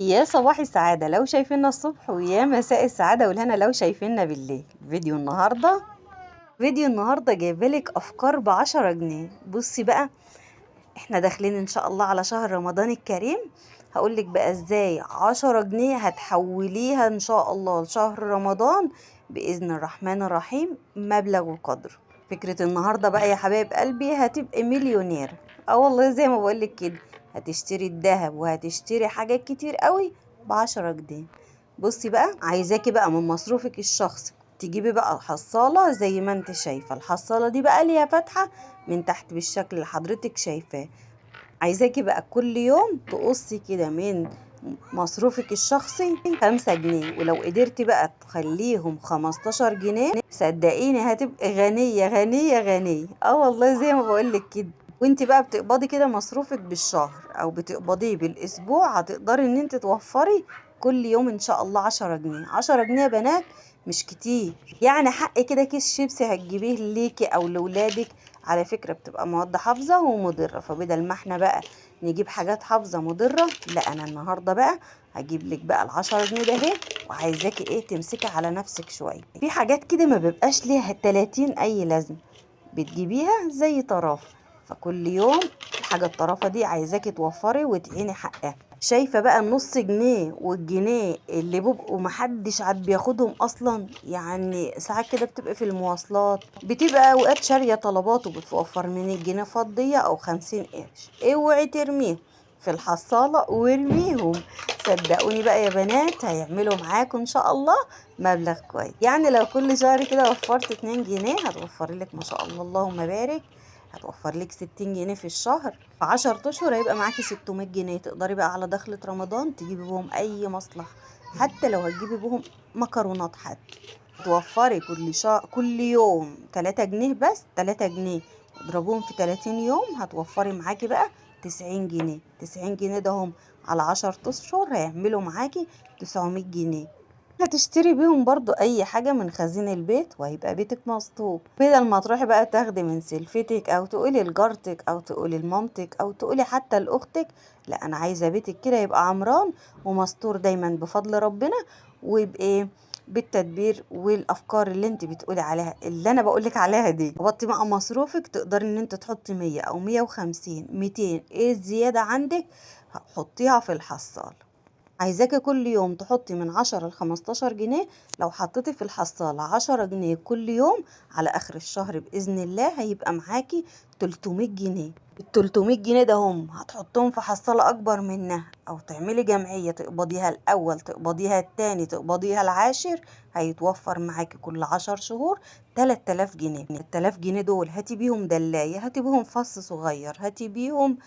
يا صباح السعادة لو شايفيننا الصبح، ويا مساء السعادة والهنا لو شايفيننا بالليل. فيديو النهاردة جايبالك أفكار ب10 جنيه. بصي بقى، احنا داخلين ان شاء الله على شهر رمضان الكريم. هقولك بقى ازاي 10 جنيه هتحوليها ان شاء الله لشهر رمضان بإذن الرحمن الرحيم مبلغ وقدره. فكرة النهاردة بقى يا حبايب قلبي هتبقي مليونير. اه والله زي ما بقولك كده، هتشتري الذهب وهتشتري حاجات كتير قوي ب10 جنيه. بصي بقى، عايزاكي بقى من مصروفك الشخصي تجيبي بقى حصالة زي ما انت شايفة. الحصالة دي بقى ليها فتحة من تحت بالشكل اللي حضرتك شايفاه. عايزاكي بقى كل يوم تقصي كده من مصروفك الشخصي 5 جنيه، ولو قدرتي بقى تخليهم 15 جنيه صدقيني هتبقي غنية غنية غنية. اه والله زي ما بقولك كده. وانت بقى بتقبضي كده مصروفك بالشهر او بتقبضيه بالاسبوع، هتقدري ان انت توفري كل يوم ان شاء الله 10 جنيه. 10 جنيه يا بنات مش كتير، يعني حق كده كيس شيبسي هتجيبيه ليكي او لولادك. على فكرة بتبقى مواد حافظة ومضرة، فبدل ما احنا بقى نجيب حاجات حافظة مضرة، لا انا النهاردة بقى هجيب لك بقى ال10 جنيه ده اهي، وعايزاكي ايه تمسكي على نفسك شوية. في حاجات كده ما بيبقاش ليها 30 اي لازمة، بتجيبيها زي طرافة، فكل يوم الحاجة الطرافة دي عايزاكي توفري وتعيني حقها. شايفة بقى النص جنيه والجنيه اللي بيبقوا محدش عاد بياخدهم اصلا؟ يعني ساعات كده بتبقى في المواصلات، بتبقى اوقات شارية طلبات وبتوفر من الجنيه فضية او 50 قرش، اوعي ترميهم في الحصالة وارميهم. صدقوني بقى يا بنات هيعملوا معاكم ان شاء الله مبلغ كويس. يعني لو كل شهر كده وفرت 2 جنيه هتوفري لك ما شاء الله اللهم بارك، هتوفر لك 60 جنيه في الشهر. في 10 اشهر هيبقى معاكي 600 جنيه، تقدري بقى على دخلة رمضان تجيبي بهم اي مصلحة، حتى لو هتجيبي بهم مكرونات. حتى توفري كل شهر كل يوم 3 جنيه، بس 3 جنيه اضربوهم في 30 يوم هتوفري معاكي بقى 90 جنيه. 90 جنيه ده هم على 10 اشهر هيعملوا معاكي 900 جنيه، هتشتري بيهم برضو اي حاجة من خزين البيت وهيبقى بيتك مستور، بدل ما تروحي بقى تاخدي من سلفتك او تقولي لجارتك او تقولي لمامتك او تقولي حتى لاختك. لا انا عايزة بيتك كده يبقى عمران ومستور دايما بفضل ربنا وبايه بالتدبير والافكار اللي انت بتقولي عليها اللي انا بقولك عليها دي. وطي بقى مصروفك، تقدري ان انت تحطي 100 او 150 200، ايه الزيادة عندك حطيها في الحصالة. عايزاكي كل يوم تحطي من 10 ل15 جنيه. لو حطيتي في الحصالة 10 جنيه كل يوم، على آخر الشهر بإذن الله هيبقى معاكي 300 جنيه. ال300 جنيه ده هم هتحطهم في حصالة أكبر منها أو تعملي جمعية تقبضيها الأول تقبضيها التاني تقبضيها العاشر، هيتوفر معاكي كل 10 شهور 3000 جنيه. 3000 جنيه دول هاتي بيهم دلاية، هاتي بيهم فص صغير، هاتي بيهم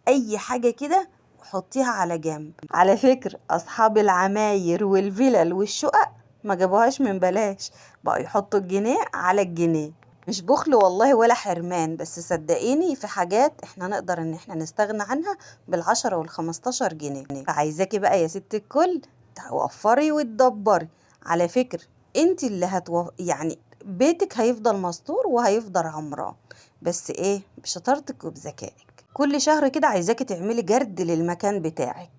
أي حاجة كده وحطيها على جنب. على فكرة أصحاب العماير والفلل والشقق ما جابوهاش من بلاش، بقوا يحطوا الجنيه على الجنيه. مش بخل والله ولا حرمان، بس صدقيني في حاجات احنا نقدر ان احنا نستغنى عنها بال10 وال15 جنيه. فعايزاكي بقى يا ست الكل توفري وتدبري. على فكرة انت اللي يعني بيتك هيفضل مستور وهيفضل عمران، بس ايه بشطارتك وبذكائك. كل شهر كده عايزاكي تعملي جرد للمكان بتاعك،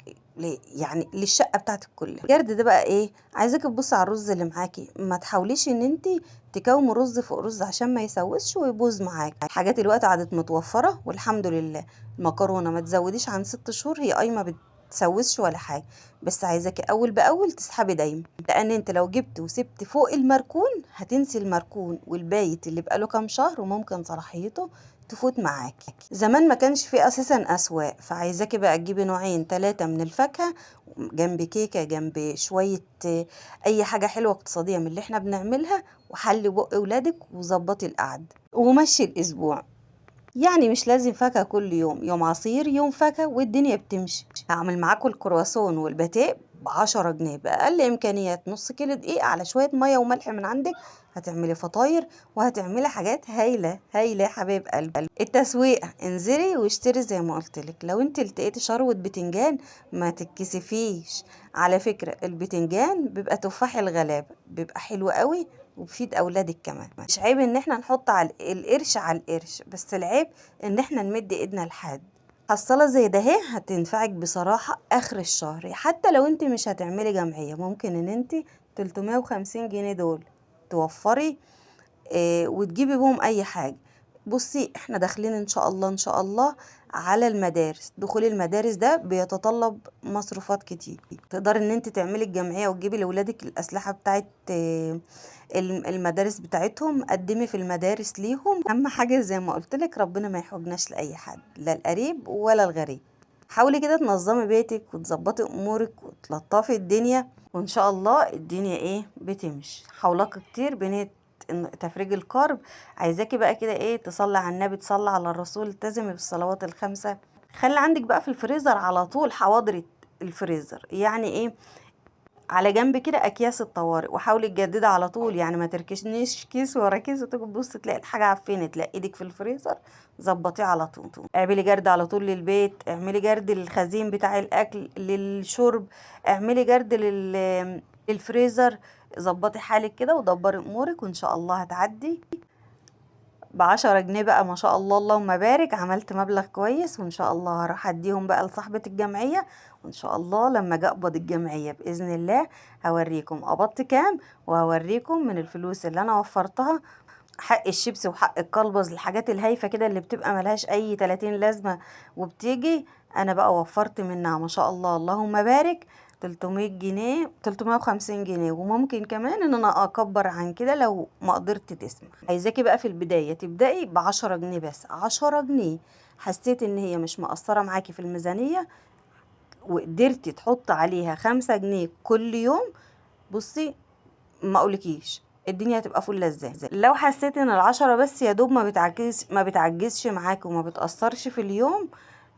يعني للشقه بتاعتك كلها. الجرد ده بقى ايه؟ عايزاكي تبصي على الرز اللي معاكي، ما تحاوليش ان انت تكومي رز فوق رز عشان ما يسوسش ويبوظ معاكي. حاجات الوقت عادت متوفره والحمد لله. المكرونه ما تزوديش عن 6 شهور، هي اي ما بتسوسش ولا حاجه، بس عايزاكي اول باول تسحبي دايما، لان انت لو جبت وسبت فوق المركون هتنسي المركون والبايت اللي بقاله كام شهر وممكن صلاحيته تفوت معاكي. زمان ما كانش في اساسا اسواق، فعايزاكي بقى تجيبي نوعين 3 من الفاكهه جنب كيكه، جنب شويه اي حاجه حلوه اقتصاديه من اللي احنا بنعملها، وحلي بق ولادك وظبطي القعده ومشي الاسبوع. يعني مش لازم فاكهة كل يوم، يوم عصير يوم فاكهة والدنيا بتمشي. هعمل معاكم الكرواسون والباتيه ب10 جنيه بأقل إمكانيات، نص كيلو دقيق على شوية مية وملح من عندك، هتعملي فطاير وهتعملي حاجات هايلة هايلة يا حبايب قلبي. التسويق انزلي واشتري زي ما قلتلك. لو انت التقيتي شروة بتنجان ما تتكسفيش، على فكرة البتنجان بيبقى تفاح الغلابة، بيبقى حلو قوي وبفيد اولادك كمان. مش عيب ان احنا نحط على القرش على القرش، بس العيب ان احنا نمد ايدنا لحد. حصاله زي ده اهي هتنفعك بصراحة اخر الشهر، حتى لو انت مش هتعملي جمعية ممكن ان انت 350 جنيه دول توفري وتجيبي بهم اي حاجة. بصي احنا داخلين ان شاء الله ان شاء الله على المدارس، دخول المدارس ده بيتطلب مصروفات كتير. تقدري ان انت تعملي الجمعية وتجيبي لاولادك الاسلحة بتاعت المدارس بتاعتهم، قدمي في المدارس ليهم. اهم حاجة زي ما قلت لك ربنا ما يحوجناش لاي حد، لا القريب ولا الغريب. حاولي كده تنظمي بيتك وتظبطي امورك وتلطفي الدنيا، وان شاء الله الدنيا ايه بتمشي. حولاقي كتير بنيت تفريج الكرب. عايزاكي بقى كده ايه تصلي على النبي، تصلي على الرسول، التزمي بالصلوات الخمسة. خلي عندك بقى في الفريزر على طول حواضر الفريزر، يعني ايه على جنب كده اكياس الطوارئ، وحاولي تجددها على طول، يعني ما تركشنيش كيس ورا كيس وتيجي تبص تلاقي الحاجة عفنت، تلاقي ايدك في الفريزر، ظبطيه على طول. اعملي جرد على طول للبيت، اعملي جرد للخزين بتاع الاكل للشرب، اعملي جرد للفريزر، ظبطي حالك كده ودبري امورك وان شاء الله هتعدي. ب10 جنيه بقى ما شاء الله اللهم بارك، عملت مبلغ كويس، وان شاء الله هروح اديهم بقى لصاحبة الجمعية، وان شاء الله لما اجي اقبض الجمعية باذن الله هوريكم قبضت كام، وهوريكم من الفلوس اللي انا وفرتها حق الشيبس وحق الكلبز، الحاجات الهايفة كده اللي بتبقى ملهاش اي 30 لازمة وبتيجي، انا بقى وفرت منها ما شاء الله اللهم بارك 300 جنيه، 350 جنيه، وممكن كمان ان انا اكبر عن كده لو ما قدرت تسمح. عايزاكي بقى في البداية تبدأي ب10 جنيه بس، 10 جنيه حسيت ان هي مش مقصرة معاكي في الميزانية وقدرتي تحط عليها 5 جنيه كل يوم، بصي ما اقولكيش الدنيا هتبقى فله ازاي. لو حسيت ان 10 بس يا دوب ما بتعجزش معاكي وما بتأثرش في اليوم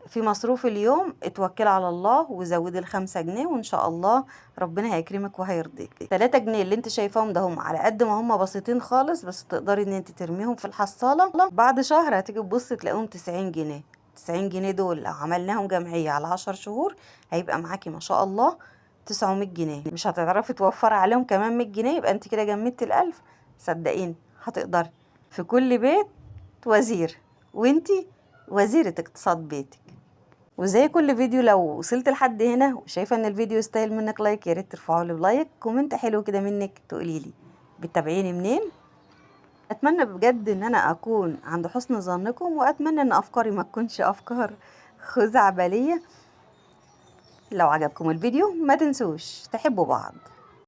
في مصروف اليوم، اتوكلي على الله وزودي 5 جنيه، وان شاء الله ربنا هيكرمك وهيرضيك. 3 جنيه اللي انت شايفاهم ده هم على قد ما هم بسيطين خالص، بس تقدري ان انت ترميهم في الحصاله. بعد شهر هتيجي تبصي تلاقيهم 90 جنيه. 90 جنيه دول لو عملناهم جمعية على 10 شهور هيبقى معاكي ما شاء الله 900 جنيه. مش هتعرفي توفري عليهم كمان 100 جنيه، يبقى انت كده جمدتي 1000. صدقيني هتقدري. في كل بيت وزير، وانتي وزيرة اقتصاد بيتك. وزي كل فيديو لو وصلت لحد هنا وشايفه ان الفيديو يستاهل منك like، يا ريت ترفعوا لي ب like، comment حلو كده منك تقولي لي بتتابعيني منين. اتمنى بجد ان انا اكون عند حسن ظنكم، واتمنى ان افكاري ما تكونش افكار خزعبليه. لو عجبكم الفيديو ما تنسوش تحبوا بعض.